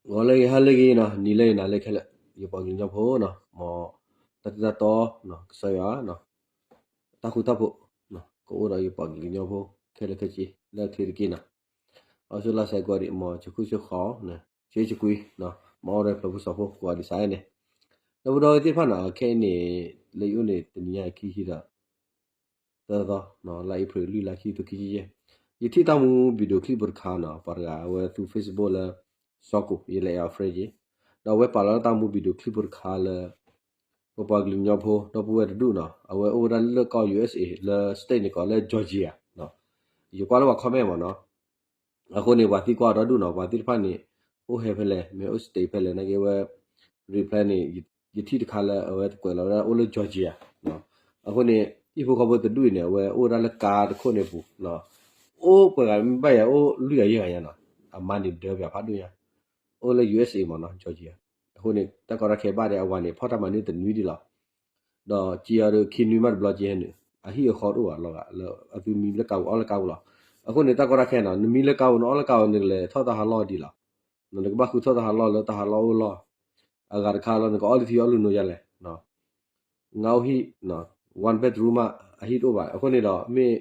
ဂီၤလၢအဂ့ၤ ဟါလၢအဂ့ၤနီၤ, နံၤလၢအဂ့ၤ နၤလၢအဂ့ၤခဲလၢာ်, ယပှၤကလုာ်ကညီဖိနီၤ, မ်တၢ်ထူးတၢ်တီၤ ကစၢ်ယွၤ တၢ်ဃူတၢ်ဖိး ကအိၣ်ဒီးယပှၤကလုာ်ကညီဖိ ခဲလၢာ်ခဲဆ့ လၢအချ့တက့ၢ်နီၤ. အီၣ်ဆူၣ်လၢ်ဆဲးကိးဒံး မ်ဆဲးခုၣ်ဆဲးဃီၤ ဆဲးကွံာ် မ်အီၣ်ဒီးဖျၢၣ်ဖိစီၤဖိ ကိးဂၤဒဲးစ့ၢ်န့ၣ်, ဒီပုၢ်ဒီဝဲၢ်သ့ၣ်တဖၣ်နီၤ, ခဲအံၤန့ၣ် လၢယအိၣ်န့ၣ် တနံၤညါအံၤ ခံဆံဒီး သၢသီ, လါအ့ဖြ့ၣ်လွံၢ်လါ ခံကထိခံဆံယဲၢ်, ယထံၣ်တၢ်မူ video clip တခါနီၤ, ပှၤတဂၤအဝဲသူ Facebook လၢ စီၤကိၣ် ယလဲၤအ friend ယ့ၤ, ဒီးအဝဲပာ်လီၤတၢ်မူ video clip ဖိတခါလၢ ပပှၤကလုာ်ကညီဖိ ဒီပုၢ်ဝဲၢ်တဒူၣ်နီၤ, အဝဲအိၣ်ဝဲဒၣ်လၢကီၢ် ယူအက်စ်အေ လၢ state န့ၣ်ကိးလၢ Georgia ယကွၢ်လၢပှၤ comment မ့ၢ်နီၤ, အဃိန့ၣ် ပှၤသံကွၢ်အီၤဒီဒူၣ်နီၤ, ပှၤသ့ၣ်တဖၣ်န့ၣ် အိၣ်ဟဲဖဲလဲၣ်, မ့ၢ်အိၣ် state ဖဲလဲၣ်နာ်က့ အဝဲ reply န့ၣ် ယထံၣ်တခါလၢအဝဲကွဲးလီၤဝဲဒၣ်အိၣ်လၢ Georgia အဃိန့ၣ် ဟံၣ်ဖိဃီဖိတဒူၣ်အံၤန့ၣ် အဝဲအိၣ်ဝဲဒၣ်လၢကါတခိၣ်န့ၣ်အပူၤ, အိၣ်ပှဲၤဂၤမ့ၢ်ဘၣ်ယၤ အိၣ်လွံၢ်ဂၤယဲၢ်ဂၤညါနီၤ, အမါန့ၣ်ဒၢပၠးဖးဒိၣ်ညါ, အိၣ်လၢ ယူအက်စ်အေ မ့ၢ်နီၤ Georgia, အဃိန့ၣ် တၢ်ကီတၢ်ခဲဘၣ်ဒီး အဝၤန့ၣ် ဖီၣ်တၢ်မၤန့ၢ်တနွံဒံးလီၤ, ဒီးက့အီၤဒီးခံနွံမးတဘျီက့ဟဲနုာ်, အဟံၣ်အဃီတအိၣ်ဘၣ်လီၤဂာ်လၢ အသုမံလၢကါပူၤ အီၣ်လၢကါပူၤလီၤ. အဃိန့ၣ် တၢ်ကီတၢ်ခဲနီၤ, နမံလၢကါပူၤ နအီၣ်လၢကါပူၤ နကလဲၤထီၣ်တၢ်ဟးလီၢ်ဒ်လဲၣ်, နကဘၣ်ဃုထီၣ်တၢ်ဟးလီၢ်လၢတၢ်ဟးလီၢ်အိၣ်လီၢ်, အဂၤတခါလီၤ နကအီၣ်လုၢ်ထံအီၣ်လုၢ်နိယါလဲၣ် ငါအိၣ်ဟံၣ် one bedroom မး အဟံၣ်တအိၣ်ဘၣ်. အဃိန့ၣ်ဒီး မ့ၢ်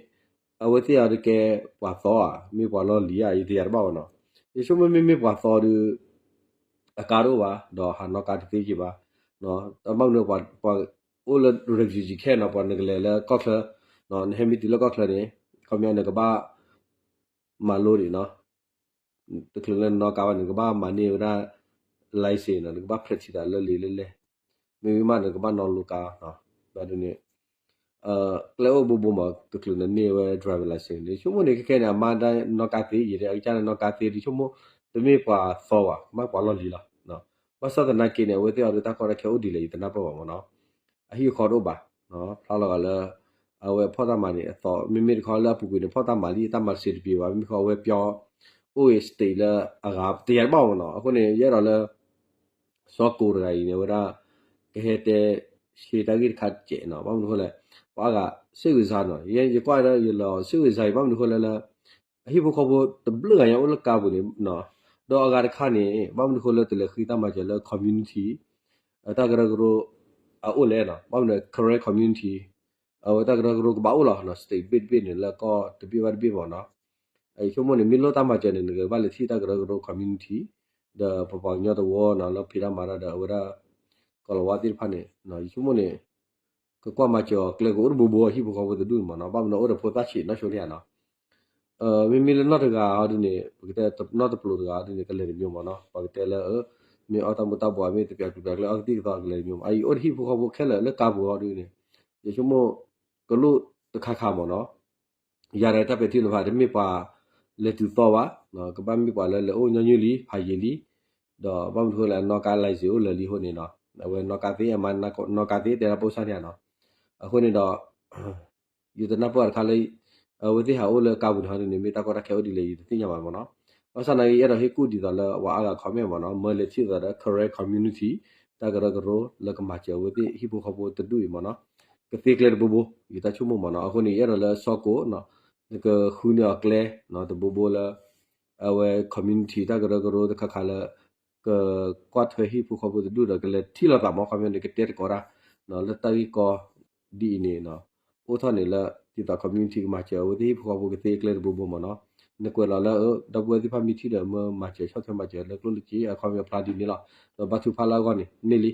အဝဲသ့ၣ်အီၤတကဲပှၤသီဧါ မ့ၢ်ပှၤလီၢ်လံၤဧါ ယတယာ်တဘၣ်ဘၣ်နီၤ. ယဆိကမိၣ်မ့မ့ၢ်ပှၤသီဒီး အကါတအိၣ်ဘၣ် ဒီးဟးနီၣ်ကါတသ့က့ၤဘၣ်. ဘၣ်မနုၤ ပှၤအိၣ်လၢ refugee camp နီၤ ပှၤနကလဲၤလၢကီၢ်ချၢ နဟဲမံတုၤလၢကီၢ်ချၢန့ၣ် ခီပညီနကဘၣ်မၤလိဒံးနီၤ တချုးလၢနနီၣ်ကါဘၣ်န့ၣ် နကဘၣ်မၤန့ၢ်ဝဲဒၣ် license နီၤ နကဘၣ် practice တၢ်လၢလံာ်လၢလဲၢ်, မ့မ့ၢ်မးနကဘၣ်နီၣ်လိကါနီၤ. ဘၣ်ဒ်န့ၣ် ကျဲအိၣ်ဘိဘိမး တချုးနန့ၢ်ဝဲ driver license န့ၣ် ဆိကမိၣ်န့ၣ် ခဲခဲန့ၣ် အမါဒၣ်နီၣ်ကါသ့ ယတဲအကစၢ်န့ၣ်နီၣ်ကါသ့ဒီး ဆိကမိၣ် တမ့ၢ်ပှၤသီဘၣ် မ့ၢ်ပှၤလီၢ်လံၤလီၤ. ဘၣ်ဆၣ်သနာ်က့န့ၣ် အဝဲသ့ၣ်အီၤဒီးတၢ်ကီတၢ်ခဲအိၣ်ဒ်လဲၣ် ယတနၢ်ပၢၢ်ဘၣ်မ့ၢ်နီၤ. အဟံၣ်အဃီတအိၣ်ဘၣ် ဖျါလီၤဂာ်လၢ အဝဲဖီၣ်တၢ်မၤန့ၣ်အသီ မ့မ့ၢ်တခီလၢအပူၤကွံာ်န့ၣ် ဖီၣ်တၢ်မၤလံ တၢ်မၤစ့တပျ့ၤဘၣ် မ့မ့ၢ်ခီအဝဲပျီ အိၣ်ဂ့ၤ state လၢအဂၤ တယာ်တဘၣ်မ့ၢ်နီၤ. အဃိန့ၣ် ယအဲၣ်ဒိးလၢ စီၤကိၣ်တဂၤအံၤန့ၣ် အဝဲဒၣ် ကဟဲတဲ ရှဲတၢ်ဂ့ၢ်တခါတစဲးနီၤ ဘၣ်မနုၤဃိလဲၣ် ပှၤအါဂၤ စိတ်ဝင်စား နီၤ ယကွၢ်ဒီးယလီၤ စိတ်ဝင်စား ဘၣ်မနုၤဃိလဲၣ်လၢ အဟံၣ်ဖိဃီဖိတဘျုးဂၤညါအိၣ်လၢကါပူၤန့ၣ် ဒီးအဂၤတခါန့ၣ် ဘၣ်မနုၤဃိလၢတလဲၤဃ့တၢ်မၤစၢၤလၢ community တၢ်ကရၢကရိအအိၣ်လဲၣ်နီၤ ဘၣ်မနုၤ Karen community အဝဲတၢ်ကရၢကရိကဘၣ်အိၣ်လီၤ state ဘ့ၣ်တဘ့ၣ်န့ၣ်လၢကီၢ်တဘ့ၣ်ဘၣ်တဘ့ၣ်မ့ၢ်နီၤ. ယဆိကမိၣ်န့ၣ် မ့ၢ်လိၣ်တၢ်မၤစၢၤန့ၣ် နကဘၣ်လဲၤထံၣ်တၢ်ကရၢကရိ community ဒီးပပှၤကညီတဝၢနီၤ လၢဖံးတၢ်မၤတၢ်ဒီးအဝဲဒၣ် ကီၢ်လီၤဝါသ့ၣ်တဖၣ်န့ၣ် ယဆိကမိၣ်န့ၣ် ကကွၢ်မၤစၢၤအီၤ ကျဲကအိၣ်တဘိဘိ ဟံၣ်ဖိဃီဖိတဒူၣ်န့ၣ်မ့ၢ်နီၤ ဘၣ်မနုၤအိၣ်ဒီးဖိသၣ်ဆံးနီၢ်ဆိန့ၣ်ဧါနီၤ. မ့မ့ၢ်လၢနီၢ်တဂၤအီၤဒ်န့ၣ် ပကတဲနီၢ်တပျိၤတဂၤအီၤဒ်န့ၣ် ကလဲၤတမျိုးမ့ၢ်နီၤ ပှၤကတဲလၢ မ့ၢ်အီၣ်တၢ်မူၤတၢ်ဘှီး မ့ၢ်တပျးကျူၤပျးကျဲအီၣ်ကသံၣ်ကသီကလဲၤတမျိုးမ့ၢ် အအံၤအိၣ်ဒီးဟံၣ်ဖိဃီဖိခဲလၢာ်လၢကါပူၤအီၤဒ်န့ၣ် ယဆိကမိၣ် ကလိၣ်တခါခါမ့ၢ်နီၤ ယၤဒီးတၢ်ပဲာ်ထံနီၤဖး တမ့ၢ်ပှၤလဲၤတုၤသီဘၣ် ကဘၣ်မ့ၢ်ပှၤလၢလဲၤအိၣ်ညီနုၢ်လံ ဖးယံာ်လံ ဒီးဘၣ်မနုၤဃိလဲၣ် အနီၣ်ကါ license အိၣ်လၢာ်လံအဃိန့ၣ်နီၤ အဝဲနီၣ်ကါသ့ အမါနီၣ်ကါသ့ တဲဒၣ်ပိၢ်စၢ်န့ၣ်နီၤ အဃိန့ၣ်ဒီး ယတနၢ်ပၢၢ်တခါလၢ အဝဲသ့ၣ်ဟးအိၣ်လၢကါပူၤန့ၣ်ဟီဒ်န့ၣ် မ့ၢ်တၢ်ကီတၢ်ခဲအိၣ်ဒ်လဲၣ် ယတသ့ၣ်ညါဘၣ်မ့ၢ်နီၤ. ဘၣ်ဆၣ်သနာ်က့ ယအဲၣ်ဒိးဟ့ၣ်ကူၣ်ဒ်သိးလၢပှၤအါဂၤ comment မ့ၢ်နီၤ မၢလဲၤထံၣ်သိးဒီး Karen community တၢ်ကရၢကရိလၢကမၤစၢၤအဝဲသ့ၣ်ဟံၣ်ဖိဃီဖိတဒူၣ်အံၤမ့ၢ်နီၤ ကသ့ကျဲတဘိဘိ ယတၢ်ဆိကမိၣ်မ့ၢ်နီၤ. အဃိန့ၣ် ယအဲၣ်ဒိးလၢစီၤကိၣ် နကဃုန့ၢ်အီၤကျဲ တဘိဘိလၢ အဝဲ community တၢ်ကရၢကရိတခါခါလၢ ကကွၢ်ထွဲဟံၣ်ဖိဃီဖိတဒူၣ်ဒီး ကလဲၤထံၣ်လိာ်သးမ့ၢ် ခီပညီန့ၣ် ကတဲသကိးတၢ် လၢတၢ်ဂ့ၢ်ကီဒ်အံၤန့ၣ် အိၣ်ထီၣ်န့ၣ်လၢ ဒ်သိး community ကမၤစၢၤအဝဲသ့ၣ်ဟံၣ်ဖိဃီဖိကသ့ကျဲတဘိဘိမ့ၢ်နီၤ. နကွဲးလီၤလၢ ဒီပုၢ်ဝဲၢ်သ့ၣ်တဖၣ်မ့ၢ်ထံၣ်ဒီး မၢမၤစၢၤဆီၣ်ထွဲမၤစၢၤလၢကျိၣ်လၢစ့ အခီပညီဖျါဒ်န့ၣ်လီၤ. ဒီးဘၣ်ထုကဖၣ်လၢအဂီၢ်န့ၣ် န့ၢ်လံ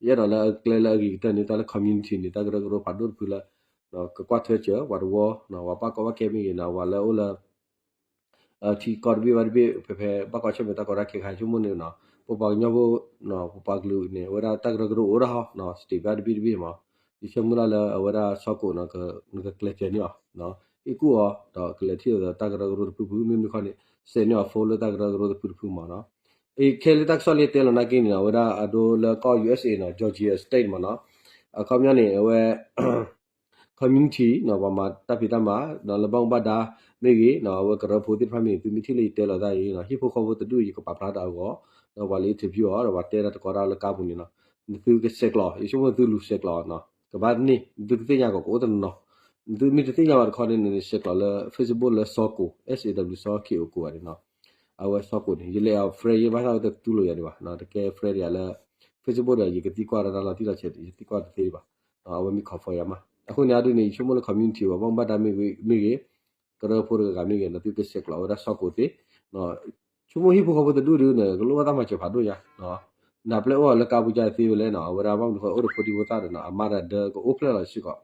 ယအဲၣ်ဒိးလၢအကျဲလၢအဂ့ၤကတၢၢ်န့ၣ် တၢ်လၢ community န့ၣ် တၢ်ကရၢကရိဖးဒိၣ်တဖုလၢ ကကွၢ်ထွဲစၢၤ ပှၤတဝီ ပှၤဘၣ်ကီဘၣ်ခဲမ့ၢ်ဂ့ၤနီၤ ပှၤလၢအိၣ်လၢ ထံကီၢ်တဘ့ၣ်ဘၣ်တဘ့ၣ် ဖဲဖဲဘၣ်ကွၢ်ဆၢၣ်မဲာ်တၢ်ကီတၢ်ခဲခါ ဆိကမိၣ်န့ၣ်နီၤ ပပှၤကညီဖိ ပပှၤကလုာ်န့ၣ် အဝဲဒၣ်တၢ်ကရၢကရိအိၣ်ဒၣ်ဟီနီၤ state ဘၣ်တဘ့ၣ်တဘ့ၣ်မး ယဆၢမုၢ်လၢ်လၢအဝဲဒၣ်စီၤကိၣ်နီၤ နကကျဲးစၢးန့ၢ်အီၤ ဟ့ၣ်ကူၣ်အီၤ ဒီးကလဲၤထံၣ်အီၤဒီးတၢ်ကရၢကရိတဖုဖု မ့မ့ၢ်ခီန့ၣ် စဲးန့ၢ်အီၤ phone လၢတၢ်ကရၢကရိတဖုတဖုမးနီၤ. အခဲလၢတၢ်ကစီၣ်လၢတဲလီၤနာ်က့န့ၣ်နီၤ အဝဲဒၣ်အဒိလၢကီၢ် ယူအက်စ်အေ နီၤ Georgia State မးနီၤ အခီပညီန့ၣ် အဝဲ community နီၤ ပှၤမၤတၢ်ဖံးတၢ်မၤ လၢဘၣ်မူဘၣ်ဒါမ့ၢ်ဂ့ၤနီၤ အဝဲကရၢဖိသ့ၣ်တဖၣ်မ့ၢ်ဂ့ၤ သုမ့ၢ်ထံၣ်လၢယတဲလီၤတၢ်အံၤနီၤ ဟံၣ်ဖိဃီဖိတဒူၣ်အံၤ ယကပာ်ဖျါတၢ်အဂီၢ် ဒီးပှၤလၢ interview အီၤ ဒီးပှၤတဲတၢ်တကိးတၢ်လၢကါပူၤန့ၣ်နီၤ နသုကဆဲးကျိး ယဆိကမိၣ်သုလူၤဆဲးကျိးနီၤ ကဘၣ်န့ၢ် နသုကသ့ၣ်ညါကီးကအိၣ်တနီၤနီၤ နသုမ့ၢ်တသ့ၣ်ညါဘၣ်တခီန့ၣ် နဆဲးကျိးလၢ Facebook လၢစီၤကိၣ် S A W စီၤ K O ကိၣ်ဂၤန့ၣ်နီၤ အဝဲစီၤကိၣ်န့ၣ် ယလဲၤအီၤ friend ယဲဘၣ်ဆၣ်ဝဲတတူၢ်လိာ်ယၤဒံးဘၣ်, တကဲ friend ယၤလၢ Facebook ဒီး ယကသံကွၢ်ဒီးတၢ်လီၤတံၢ်လီၤဆဲး ယသံကွၢ်တသ့ဒံးဘၣ်, အဝဲမ့ၢ် confirm ယၤမး. အဃိန့ၣ် အဒိန့ၣ် ယဆိကမိၣ်လၢ community ဘၣ်မူဘၣ်ဒါမ့ၢ်ဂ့ၤ ကရၢဖိတဂၤဂၤမ့ၢ်ဂ့ၤန့ၣ် သုကဆဲးကျိးဝဲဒၣ်စီၤကိၣ်သ့ ဆိကမိၣ်ဟံၣ်ဖိဃီဖိတဒူၣ်ဒုန့ၣ် ကလိၣ်ဘၣ်တၢ်မၤစၢၤဖးဒိၣ်ညါ, နၢ်ပျဲၢ်အိၣ်အီၤလၢကါပူၤကါသ့ဝဲလဲၣ်နီၤ, အဝဲဒၣ်ဘၣ်မနုၤဃိအိၣ်ဒီးဖိဒံဖိသၣ်ဒီးနီၤ အမါဒီးဒၢကအိၣ်ဖျဲၣ်လီၤစ့ၢ်ကီး,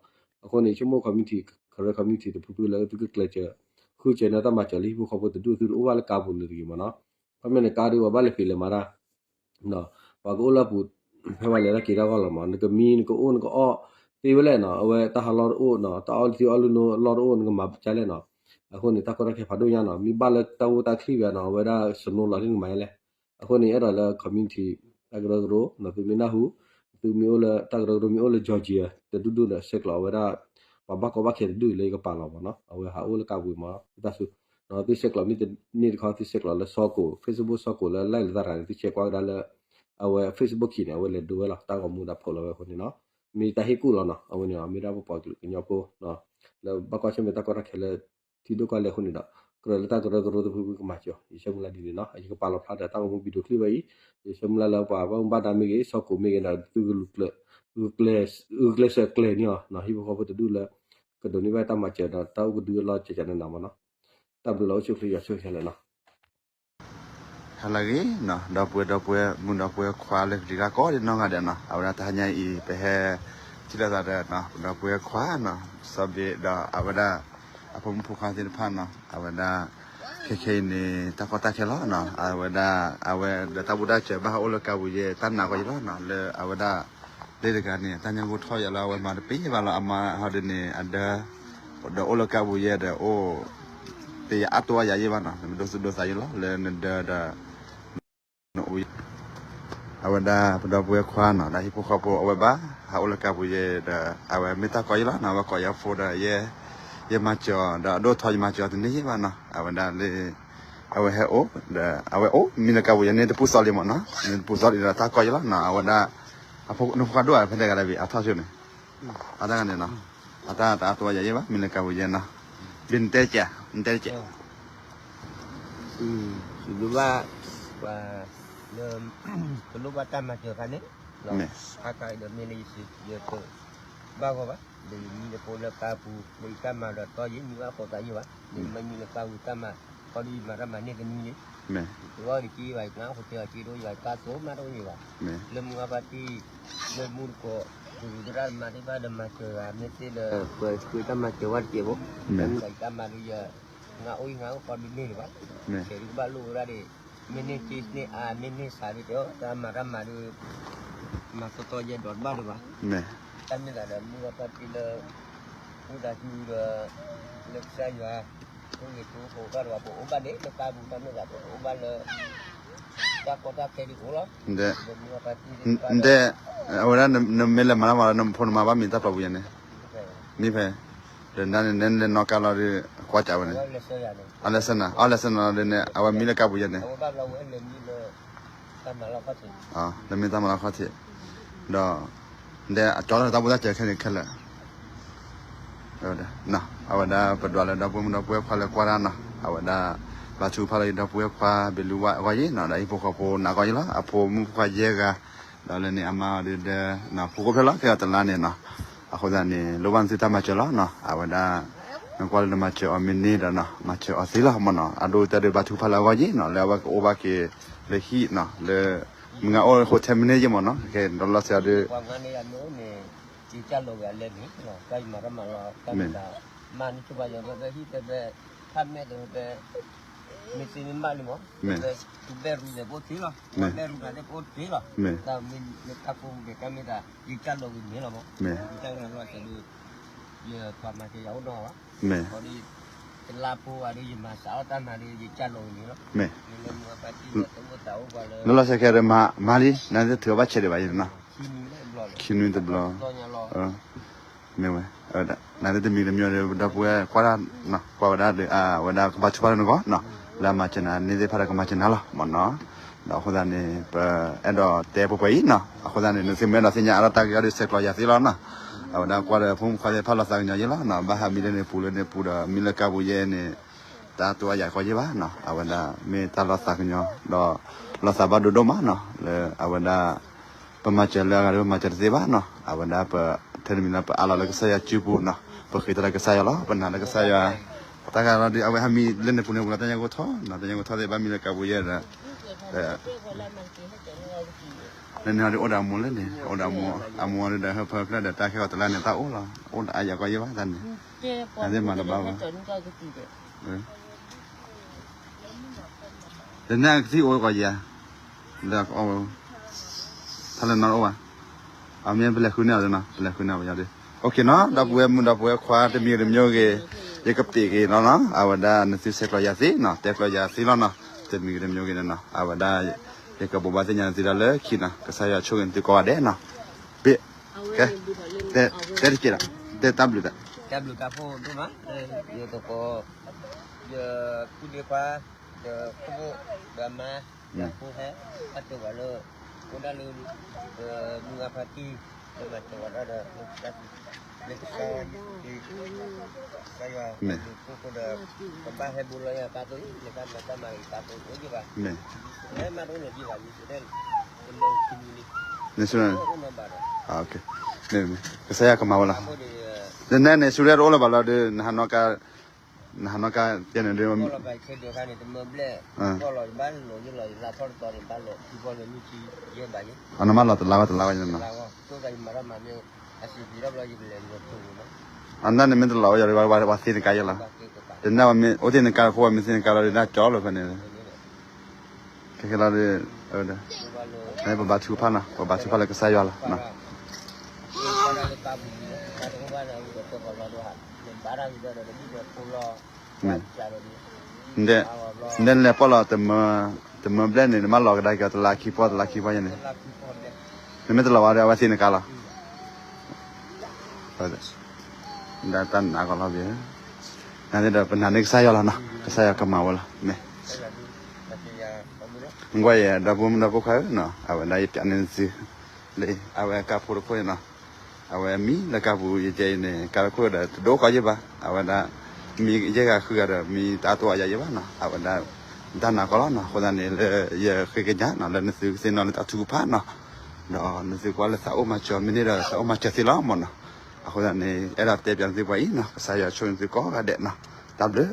အဃိန့ၣ် ဆိကမိၣ် community ကရၢ community တဖုဖုလၢသုကကျဲးစၢး ဃုစၢၤန့ၢ်တၢ်မၤစၢၤလၢဟံၣ်ဖိဃီဖိတဒူၣ် သုတအိၣ်ဘၣ်လၢကါပူၤလၢၤတဂ့ၤမးနီၤ, ခီမ့ၢ်န့ၣ် ကါဒုးပှၤဘၣ်လဲၤဖံးလဲၤမၤတၢ် ပှၤကအိၣ်လၢအပူၤ ဖဲပှၤလဲၤတၢ်က့ၤတၢ်ဂီၢ်လီၤမး နကမံနကအိၣ်နကအီၣ်သ့ဝဲလဲၣ်နီၤ, အဝဲတၢ်ဟးလီၢ်တအိၣ်နီၤ တၢ်အီၣ်လံၤသံအီၣ်လံၤနိအလီၢ်တအိၣ် နကမၤကလဲၣ်နီၤ, အဃိန့ၣ် တၢ်ကီတၢ်ခဲဖးဒိၣ်ညါနီၤ မ့ၢ်ဘၣ်လၢတၢ်အိၣ်တၢ်ချံဘၣ်နီၤ အဝဲဒၣ် snow လီၤလံနကမၤယဲလဲၣ်, အဃိန့ၣ် အဲၣ်ဒိးလၢ community တၢ်ကရၢကရိနီၤ သုမ့ၢ်နၢ်ဟူ သုမ့ၢ်အိၣ်လၢတၢ်ကရၢကရိမ့ၢ်အိၣ်လၢ Georgia တဒူၣ်ဒူၣ်ဒီး ဆဲးကျိးအဝဲဒၣ် ပှၤဘၣ်ကီဘၣ်ခဲတဒူၣ်လၢယကပာ်လီၤမးနီၤ အဝဲဟးအိၣ်လၢကါပူၤမး သုတၢ်ဆူ သုဆဲးကျိးမ့ၢ်တန့ၢ်တခီ သုဆဲးကျိးလၢစီၤကိၣ် Facebook စီၤကိၣ်လၢ line လၢတၢ်တဂၤန့ၣ် သုဆဲးကွၢ်ကဒါလၢ အဝဲ Facebook ခံန့ၣ် အဝဲလဲၤဒိဝဲလီၤ တၢ်ဂီၤမူဒီးဖိးလီၤဝဲအဃိန့ၣ်နီၤ, မ့ၢ်တၢ်ဟ့ၣ်ကူၣ်လီၤနီၤ အဝဲန့ၣ် မ့ၢ်ဒၣ်ပပှၤကလုာ်ကညီဖိ လၢဘၣ်ကွၢ်ဆၢၣ်မဲာ်တၢ်ကီတၢ်ခဲလၢ ထံဒိၣ်ကီၢ်လဲၢ်အဃိန့ၣ်ဒီး ကြၢးလၢတၢ်ကရၢကရိတဖုဖုကမၤစၢၤ ယဆၢမုၢ်လၢ်ဒ်န့ၣ်နီၤ ယကပာ်လီၤဖျါဒီးတၢ်ဂီၤမူ video clip ဝဲအံၤ ယဆၢမုၢ်လၢ်လၢပှၤဘၣ်မူဘၣ်ဒါမ့ၢ်ဂ့ၤ စီၤကိၣ်မ့ၢ်ဂ့ၤဒီး သုကလူၤကျဲ ဂုာ်ကျဲးစၢးကျဲၤန့ၢ်အီၤနီၤ ဟံၣ်ဖိဃီဖိတဒူၣ်လၢ ကဒိးန့ၢ်ဘၣ်တၢ်မၤစၢၤဒီးတၢ်အိၣ်ကဒုအလီၢ်ကကနနၤမးနီၤ, တၢ်ဘျုးလီၤအိၣ်ဆူၣ်ချ့ယွၤဆိၣ်ဂ့ၤခဲလၢာ်နီၤ. Hello ဂ့ၤနီၤ ဒီပုၢ်ဝဲၢ်ဒီပုၢ်ဝဲၢ်မုၣ်ဒီပုၢ်ဝဲၢ်ခွါလၢကလံၤကျါကိးဒံနီၢ်ဂၤဒဲးနီၤ အဝဲဒၣ်တဟါညါအံၤ ပဟဲထံၣ်လိာ်သးဒီး ဒီပုၢ်ဝဲၢ်ခွါနီၤ စီၤဘ့းဒီးအဝဲဒၣ် အဖိမုၣ်ဖိခွါသ့ၣ်တဖၣ်နီၤ အဝဲဒၣ် ခဲခဲအံၤန့ၣ် တၢ်ကီတၢ်ခဲလီၤနီၤ အဝဲဒၣ် အဝဲဒီးတၢ်ဘူၣ်တၢ်စၢၤဘၣ်ဟးအိၣ်လၢကါပူၤယဲ တၢ်နာ်ကီယဲလီၤနီၤ လၢအဝဲဒၣ် လၢတဂၤန့ၣ် တၢ်ညါဂိၢ်ထီၣ်ယၤလၢအဝဲမၤတပ့ၢ်ဘၣ်လီၤ အမါဟီဒ်န့ၣ် အဒၢ ဒီးအိၣ်လၢကါပူၤယဲဒီးအိၣ် တယၤအါတိအယၤယဲဘၣ်နီၤ နမ့ၢ်ဒိးသူၣ်ဒိးသးယဲလီၤ လၢနဒၢဒီး နအိၣ် အဝဲဒၣ်ပဒီပုၢ်ဝဲၢ်ခွါနီၤ ဒီးဟံၣ်ဖိဃီဖိအဝဲဘၣ် ဟးအိၣ်လၢကါပူၤယဲဒီး အဝဲမ့ၢ်တၢ်ကီယဲလီၤနီၤ အဝဲကိးယၤဖိဒီး ယဲ ယမၤစၢၤအီၤ ဒီးအဒိၣ်ထီယမၤစၢၤအီၤတန့ၢ်ယဲဘၣ်နီၤ အဝဲဒၣ်လၢ အဝဲဟဲအိၣ် ဒီးအဝဲအိၣ် မံလၢကါပူၤယဲန့ၣ် တပူၤစီလံမးနီၤ တပူၤစီလံဒီးတၢ်ကီယဲလီၤနီၤ အဝဲဒၣ် အဖိနဖိခွါဒိၣ်ဧါ ဖဲတဂၤလၢဘ့ၣ် အထီၣ်ဆိန့ၣ် အတၢ်ဂၤန့ၣ်နီၤ အတၢ်တအါတိအယၤယဲဘၣ် မံလၢကါပူၤယဲနီၤ ဘ့ၣ်နတဲကဲ နတဲကဲ ဘၣ် ပလိၣ်ဘၣ်တၢ်မၤစၢၤခါန့ၣ် မ့ၢ် ခါခါဒီးမ့ၢ်လၢယစံးယက ဘၣ်ဂီၢ်ဘၣ် ဒီးယမံလၢကိလၢကါပူၤ လၢယတၢ်မၤဒီးတီယဲ မံဘၣ်ဃိးသးယဲဘၣ် ဒီးမံလၢကါပူၤတၢ်မၤ ခီဒီးယမၤတၢ်မၤန့ၢ်ကနွံန့ၣ် ယဝဲဒီးက့ဘၣ် ယကနၣ်ဟိတဲအီၤက့ဒိ ယဘၣ်ကါသိးမးတအိၣ်ယဲဘၣ် လၢမုၢ်အါဘၣ်တံၢ် လၢမူတကိး ပကရူၢ်သရၣ်မၤသ့ၣ်တဖၣ်ဒီးမၤစၢၤဂၤ မ့ၢ်သ့လၢ ပှၤတၢ်မၤစၢၤဝဲတကဲးဖိ တၢ်မ့ၢ်ဘၣ်ယတၢ်မၤဒီးယ ငါအိၣ်ယငါအိၣ်ဃီဒုးန့ၢ်လၢၤဘၣ် ဆဲးဒုးကဘၣ်လိၣ်ဝဲဒၣ်ဒီး မ့ၢ်န့ၢ်က့န့ၢ်အါ မ့ၢ်န့ၢ်စးဒုးတဲအီၤ တၢ်မၤတၢ်မၤဒုး မၤသီသီယဲဒီးတဘၣ်ဒုးဘၣ် တၢ်မ့ၢ်သးဒီးမုၢ်အါဘၣ်တံၢ်လၢ အိၣ်သးစုဒီး လၢကစၢ်ယွၤ အိၣ်ဂ့ၤဆိးဃိးဘၣ်ဒုးဘၣ် ပအိၣ်ဘၣ်ဒ်လၢကါပူၤ တၢ်မ့ၢ်သးပအိၣ်ဘၣ်လၢ တၢ်ကီတၢ်ခဲဒ်အိၣ်လီၤ ဒီးမုၢ်အါဘၣ်တံၢ် တဲ အဝဲဒၣ်နမ့ၢ်လဲၤမၤတၢ်မၤလီၤ နဖိနမါဘၣ်မံတၢ်တီပူၤယဲန့ၣ် မ့ၢ်ဖဲ ဒီးနၤန့ၣ် နလဲၤနီၣ်ကါလီၤဒီး ကွၢ်ကးဝဲန့ၣ် အလဲၤဆၢနၤ အလဲၤဆၢနၤဒီးန့ၣ် အဝဲမံလၢကါပူၤယဲန့ၣ် လၢမ့ၢ်တၢ်မၤလီၤခီၣ်ထံး ဒီး ဒဲအကၠီလီၤတၢ်ဘူၣ်တၢ်စၢၤခဲန့ၣ်ခဲလၢာ် အဝဲဒၣ်ပဒွးလၢဒီပုၢ်မုၣ်ဒီပုၢ်ဝဲၢ်ခွါလၢကွၢ်တၢ်နီၤ အဝဲဒၣ် ဘါထုကဖၣ်လၢယဒီပုၢ်ဝဲၢ်ခွါ ဘ့းလူဝါအဂီၢ်ယဲနီၤ ဒီးဟံၣ်ဖိဃီဖိနာ်ကီယဲလီၤ အဖိမုၣ်ဖိခွါယဲၢ်ဂၤ ဒီးလၢန့ၣ်အမါအီၤဒုးဒီး ဖိကိးဖျဲၣ်လီၤ ခဲအီၤတလါန့ၣ်နီၤ အဃိသတးန့ၣ် လိၣ်ဘၣ်နသုတၢ်မၤစၢၤလီၤနီၤ အဝဲဒၣ် နကွၢ်လၢနမၤစၢၤအီၤမ့ၢ်န့ၢ်ဒီးနီၤ မၤစၢၤအီၤသ့လီၤမ့ၢ်နီၤ အဒိတၢ်ဒုးဘါထုကဖၣ်လၢအဂီၢ်ယဲနီၤ လၢအဝဲကအိၣ်ဘၣ်က့ၤလၢဟံၣ်နီၤ လၢ မုၢ်ဂၤအိၣ် hotel မ့ၢ်န့ၢ်ယဲမ့ၢ်နီၤ ကဲဒီးလီၤစဲးအီၤဒုး ပှၤငါန့ၣ်အမ့ၢ်အိၣ်န့ၣ် ယကၢ်လီၤဝဲအလဲၣ်န့ၣ် တၢ်ယမၤတၢ်မၤလီၤ တၢ်မ့ၢ်တၢ် မၤန့ၢ်ဆိပာ်ယီၤဖဲဖဲဟံၣ်ဖဲဖဲ ဖးမဲာ်တဖဲဖဲ မ့ၢ်သ့မ့ၢ်ဘၣ်လံမ့ၢ် ဖဲဖဲ သူဘဲရူန့ၣ် ပအိၣ်သ့လီၤ ဘဲရူတၢ်သ့ၣ်ပအိၣ်သ့လီၤ တၢ်မ့ၢ်လၢတၢ်ကိၢ်ပူၤကဲတၢ်မ့ၢ်တၢ် ယကၢ်လီၤဝဲန့ၣ်လီၤမ့ၢ် ယကၢ်လီၤလီၤစဲးဒုး ယပှၤမၤစၢၤယၤအိၣ်နီၤဘၣ် ခီဒီး တလါဖိဝဲဒီး ယမၤစးထီၣ်တၢ်မၤဒီး ယကၢ်လီၤဝဲန့ၣ်လီၤ မ့ၢ်လၢမုၢ်အါဘၣ်တံၢ်ဒီးတအိၣ်သးအိၣ်ပှၤလၢ လၢလီၤစဲးခဲဒီးမၤလံ နသုထုးဘၣ်ဆဲးဒံးဘၣ်ယဲနီၤ ခံနွံတဘျီ မ့ၢ်ဝဲ နသုတမံၤတမံၤဒီး ဒီပုၢ်ဝဲၢ်ကွၢ်တၢ် ကွၢ်ဝဲဒၣ်ဒီး အဝဲဒၣ်ကဘါထုကဖၣ်လၢနဂီၢ်နီၤ လၢအမၤစၢၤနၤန့ၣ်သ့ၣ်တဖၣ်ဒီးကမၤစၢၤနၤလီၤမ့ၢ်နီၤ ဒီးအဃိသတးန့ၣ် ပအဲၣ်ဒိးတဲပှဲၤပှဲၤအံၤနီၤ အဃိသတးန့ၣ် နသုမ့ၢ်အဲၣ်ဒိးသ့ၣ်ညါအါထီၣ်တၢ်ဂ့ၢ်အီၤဒီး ဆဲးကျိးယၤသ့လီၤနီၤ အဝဲဒၣ်ကွၢ်ဒီးဖိမုၣ်ဖိခွါသ့ၣ်တဖၣ်လီၤသးကညီၤယဲလီၤနီၤ ဘၣ်ဟးမံလၢန့ၣ်ပူၤလၢန့ၣ်ပူၤဒီး မံလၢကါပူၤယဲန့ၣ် တၢ်တိၢ်အယၤကီယဲၢ်ဘၣ်နီၤ, အဝဲဒၣ်မ့ၢ်တၢ်လီၤသးကညီၤ ဒီးလီၤသးဘၣ်ဒိဒိၣ်မးနီၤ, လၢအဝဲဒၣ် ပမၤစၢၤလၢအဂၤဒီးပမၤစၢၤတသ့ဘၣ်နီၤ, အဝဲဒၣ်ပထဲတမံၤလၢပအးလီၤလၢကစၢ်ယွၤစုပူၤနီၤ, ပဃ့တၢ်လၢကစၢ်ယွၤလီၤ, ပနာ်လၢကစၢ်ယွၤ, တၢ်ဂၤလီၤဒီး အဝဲဟးမံလၢန့ၣ်ပူၤန့ၣ်ပူၤလီၤ တၢ်ညါကအိၣ်ထီၣ်နီၤ, တၢ်ညါကအိၣ်ထီၣ်သ့ၣ်ဘၣ်မံလၢကးပူၤယဲၢ်ဒီး လၢန့ၣ်ဟီဒ်အိၣ်ဒီးအမိၢ်လၢန့ၣ်, အိၣ်ဒီးအမိၢ်, အမိၢ်ဒီးဟၢဖၢဖျၢၣ်ဒီးတၢ်ခဲဂီၤတလါန့ၣ် တၢ်အိၣ်လီၤ, အိၣ်ဒီးအယၤကီယဲၢ်ဘၣ်တၢ်န့ၣ်, အသ့ၣ်မၤတဘၣ်ဘၣ်. ဒီးန့ၣ်ကသံၣ်အိၣ်ကီယဲၢ်, ဒီးကအီၣ်ဝဲ, ထါလၢနီတအိၣ်ဘၣ်, အမ့ၢ်ပလဲၤဃုန့ၢ်အီၤနီၤ, ပလဲၤဃုန့ၢ်အီၤယၤဒီး, OKနီၤ, ဒီပုၢ်ဝဲၢ်မုၣ်ဒီပုၢ်ဝဲၢ်ခွါ တမံၤဂ့ၤတမံၤဂ့ၤ, ယကပ့ၤက့ၤနီၤနီၤ, အဝဲဒၣ်နသုဆဲးကျိးယၤသ့နီၤ, တဲကျိးယၤသ့လီၤနီၤ, တမံၤဂ့ၤတမံၤဂ့ၤန့ၣ်နီၤ, အဝဲဒၣ် ယကဘိးဘၣ်သ့ၣ်ညါနသုဒၣ်လၢခံနီၤ, ကစၢ်ယွၤဆိၣ်ဂ့ၤနသုကိးဂၤဒဲးနီၤ, ဘ့ၣ်, ကဲ, တဲတက့ၢ်ဒီး, တဲတၢ်ဘျုးတၢ်, တၢ်ဘျုးတၢ်ဖှိၣ်ဒိၣ်မး, ယသကိး, ယပုၢ်ဒ့ခွါ, ဒီးခိၣ်ဘိၣ်, ဒီးအမါ, ဒီးဖိဟဲ, အတၢ်ဝဲလၢ, အိၣ်ဒၣ်လၢ, မုၢ်ဂၤဖါတံၢ်, လၢမၤတၢ်ဝဲဒၣ်ဒီး, လၢကစၢ်ယွၤ, ကစၢ်ယွၤ, မ့ၢ်, ဒီး, ကဘၣ်ဟဲဘိလီၤယၤပၢ်သိ, နကမၤတၢ်မၤဂ့ၤပၢ်သိအိၣ်ယဘၣ်, မ့ၢ်, လၢမၤတအိၣ်လၢၤယဘၣ်, န့ၣ်ဆူ, မ့ၢ်, ကစၢ်ယွၤကမၤဝဲလီၤ, လၢနဲန့ၣ် ဆူရဲတအိၣ်လၢၤဘၣ်လီၤဒီး နဟးနီၢ်ကါ, နဟးနီၢ်ကါတဲန့ၣ်ဒီး, အနမ့ၢ်လီၤတလါဝဲတလါဝဲနီၤ, အနန့ၣ်မ့ၢ်တလီၤဝဲယၤဒီး ပှၤသ့နကါယဲလီၤ, တနၢ်ဝဲမ့ၢ်အိၣ်သ့ၣ်နကါတခိၣ် ပှၤမ့ၢ်သ့နကါလီၤဒီး နကၠီလီၤဖဲန့ၣ်, ခဲခဲလီၤဒီး, ပဘါထုကဖၣ်နီၤ, ပဘါထုကဖၣ်လၢကစၢ်ယွၤလီၤ, နဒဲလဲၤပီၣ်လီၤ, တမၢဘျဲၣ်န့ၣ် နမ့ၢ်လီၤကဒါက့ၤတလါခံပီၢ်တလါခံပီၢ်ယဲန့ၣ်, နမ့ၢ်တလီၤဝဲဒီး အဝဲသ့နကါလီၤ, ဒ်တၢ်နးကီလီၤဘၣ်, နသ့ၣ်ဒီးပနာ်န့ၢ်ကစၢ်ယွၤလီၤနီၤ, ကစၢ်ယွၤကမၤဝဲလီၤ, မ့ၢ်, ကွၢ်ယဲ ဒီပုၢ်ဝဲၢ်မုၣ်ဒီပုၢ်ဝဲၢ်ခွါဧၢနီၤ, အဝဲဒၣ်ယပျးန့ၢ်သု, လၢအဝဲကါဖိတခိၣ်န့ၣ်နီၤ, အဝဲမံလၢကါပူၤယကဲအံၤန့ၣ် ကါတခိၣ်ဒီးတဒိၣ်ကီယဲၢ်ဘၣ်, အဝဲဒၣ်, မံယဲၢ်ဂၤဃုဂၤဒီး မံတၢ်တိၢ်အယၤယဲၢ်ဘၣ်နီၤ, အဝဲဒၣ်, တၢ်နးကီလီၤနီၤ, အဃိသတးန့ၣ် လၢယဃ့ကညးနီၤ လၢနသုကသ့ၣ်နီၣ်လၢတၢ်ထုကဖၣ်နီၤ, ဒီးနသုကွၢ်လၢသးအိၣ်မၤစၢၤမ့ၢ်န့ၢ်ဒီး သးအိၣ်မၤစၢၤသ့လီၤမ့ၢ်နီၤ, အဃိသတးန့ၣ် အဲၣ်ဒိးတဲပျးနသုပှၤအံၤနီၤ, ကစၢ်ယွၤဆိၣ်ဂ့ၤနသုကိးဂၤဒဲးနီၤ, တၢ်ဘျုး